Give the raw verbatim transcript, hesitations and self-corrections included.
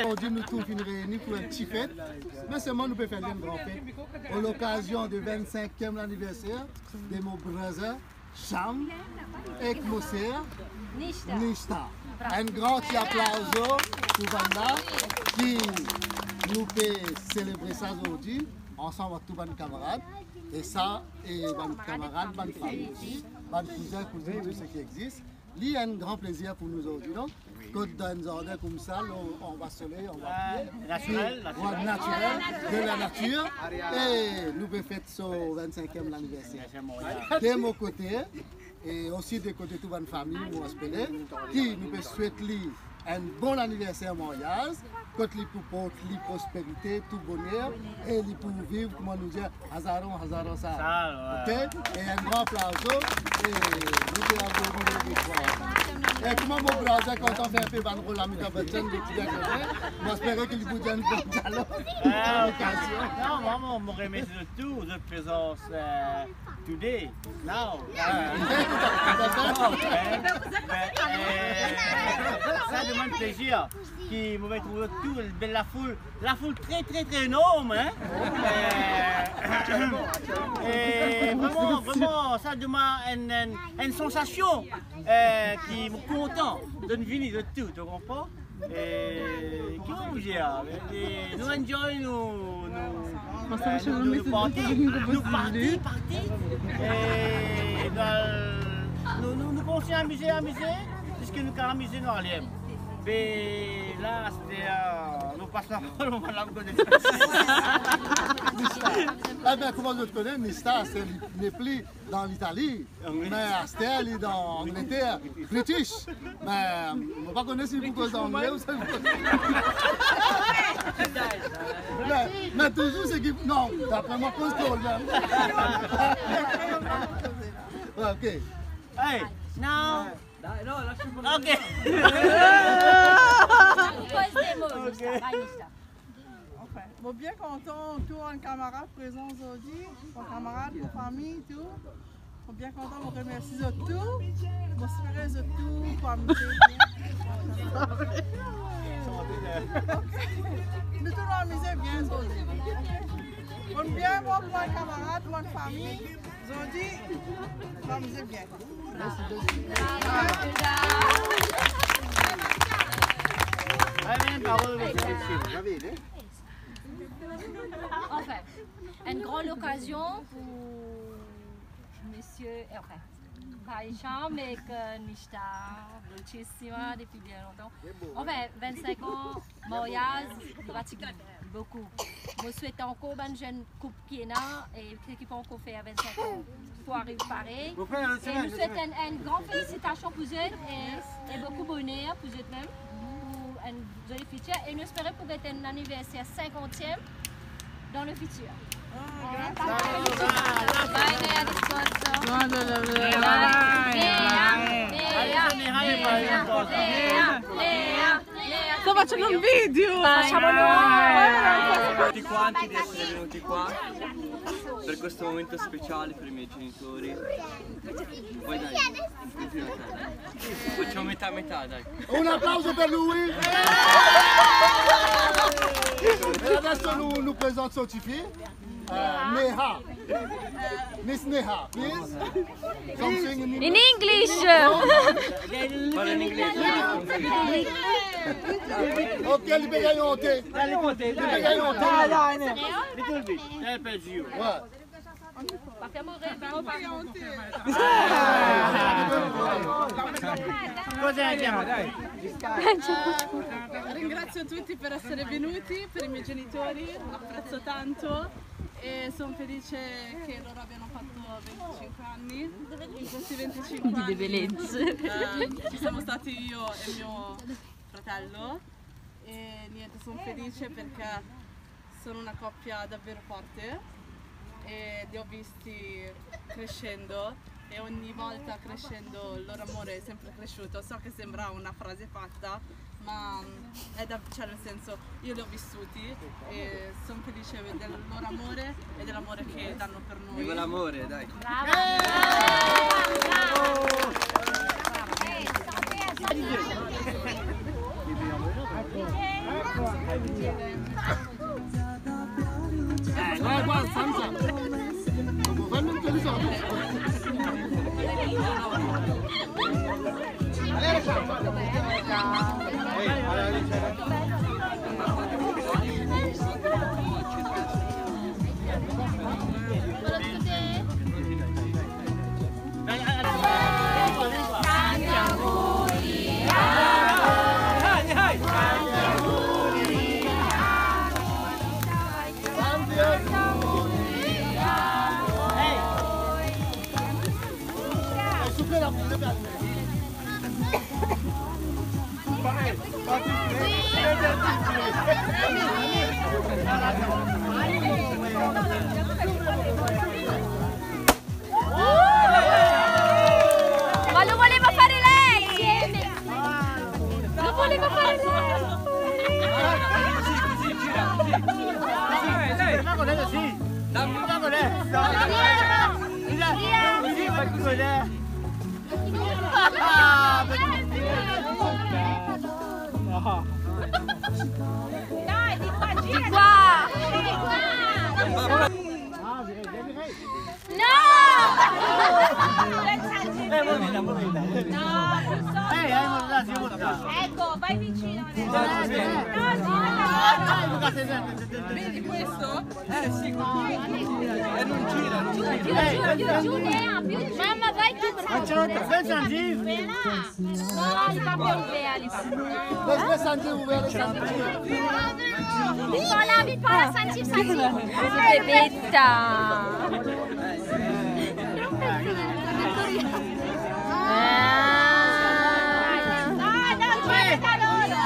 Zordi nou tou finn reyini pou enn ti fet, me selman nou pe fer li enn gran fet, o lokazion de vennsinkiem laniverser de mo brazer Cham ek mo ser Nishta. Enn gran ti aplauso pou bann la ki nou pe selebre sa zordi, ansam avek tou bann kamarad, e sa, e bann kamarad, bann fami osi, bann kouzin, kouzinn, tou seki existe. Li enn gran plezir pou nou zordi, donk. Kot dan enn zardin koumsa, lor, anba soley, anba pie. Natirel, natirel. Natirel, de la natir. E nou pe fet so vennsinkiem laniverser. De mo kote, e osi de kote tou bann fami, mo espere, ki nou pe swet li enn bon laniverser maryaz, kot li pou port li prosperite, tou boner, e li pou viv, kouma nou dir, azaron, azaron sa. Sa, wi. Oke? E enn gran aplauso, e nou pe aplodi nou viktwar. E kouma mo brazer kontan fer enpe bann rol Amitabh Bachchan, zot ti bien kontan, mo espere ki li pou dir enn bon dialog. Ah, okazion. Non, mwa, mo, mo remersie zot tou, zot prezans, eh, today, now. Ah. Eh, eh, sa demann plezir ki mo pe trouv zot tou, bel lafoul, lafoul tre, tre, tre enorm, hein. Eh, eh, vreman, vreman, sa demann enn, enn, enn sansasion, eh, ki mo kontan de vini zot tou, to konpran? Eh, ki mo pou dir, eh, nou enjoy, nou, nou, eh, nou, nou parti, parti, parti. Eh, nou, nou, nou, nou kontinie amize, amize, ziska nou kapav amize nou ale. Be la, aster, eh, nou pas laparol, nou va al kote. Ebe, kouma zot kone, Nishta, se nepli dan Litali. Ah, wi. Me aster, li dan Angleter, British. Me, mo pa kone si pou koz angle ou sa. Me, me touzour seki, non, dapre mwa koz kreyol mem. Wi, ok. Hey, now. Ok. Koz de mo, Nishta, va, Nishta. Anfin, mo bien kontan tou bann kamarad prezan zordi, bann kamarad, mo fami, tou. Mo bien kontan, mo remersi zot tou. Mo espere zot tou pou amize bien. Ok. Nou tou nou amize bien zordi. Mo bien bon pou bann kamarad, pou bann fami. Zordi, nou amize bien. Anfin, enn gran lokazion pou misie, anfin, Paris Charme ek, eh, Nishta, Dolcissima, depi bien lontan. Anfin, vennsinkan an maryaz, li pa ti gagn boukou. Mo swet ankor bann zenn koup ki ena e ki, ki pa ankor fer vennsinkan an pou ariv parey. E nou swet enn, enn gran felisitasion pou zot e, e boukou boner pou zot mem, pou enn zoli fitir. E nou espere pou get enn aniverser sinkantiem dan le fitir. Bye, Nea, diskurso. Bye, Nea, Nea, Nea, Nea, Nea, Nea. Sto facendo un video! Facciamo noi! Tutti quanti di essere venuti qua per questo momento speciale per i miei genitori. Poi dai, facciamo metà metà, dai. Un aplauso per lui. E adesso nu, nu prezant so tifi. Eh, Neha. Miss Neha, please. Something in English. In English. Parla in inglese. Ok, li pe gagn onte. Li pe gagn onte. Little bit. Help you. What? Ringrazio tutti per essere venuti, per i miei genitori, apprezzo tanto e sono felice che loro abbiano fatto venticinque anni. In questi venticinque anni, eh, ci siamo stati io e mio fratello e niente, sono felice perché sono una coppia davvero forte e li ho visti crescendo e ogni volta crescendo il loro amore è sempre cresciuto. So che sembra una frase fatta, ma è da-, cioè, nel senso, io li ho vissuti e sono felice del loro amore e dell'amore che danno per noi. Viva l'amore, dai. Brava! Brava! Brava! Ma lo volevo fare lei! Lo volevo fare lei! Dai, di qua, gira, di qua. No! Ecco, vai vicino adesso. No, gira. Vedi questo? Eh, sì, e non gira, non gira. Giù, giù, giù, giù, Lea, più giù. Mamma, vai tu, bravo. Aspetta, aspetta, Sanjeev. No, li pa pe ouver, li pa pe ouver. Laisse, laisse Sanjeev ouver, laisse Sanjeev. Parla, parla, Sanjeev, Sanjeev. Bebetta. Ah. Ah, no, gira da loro.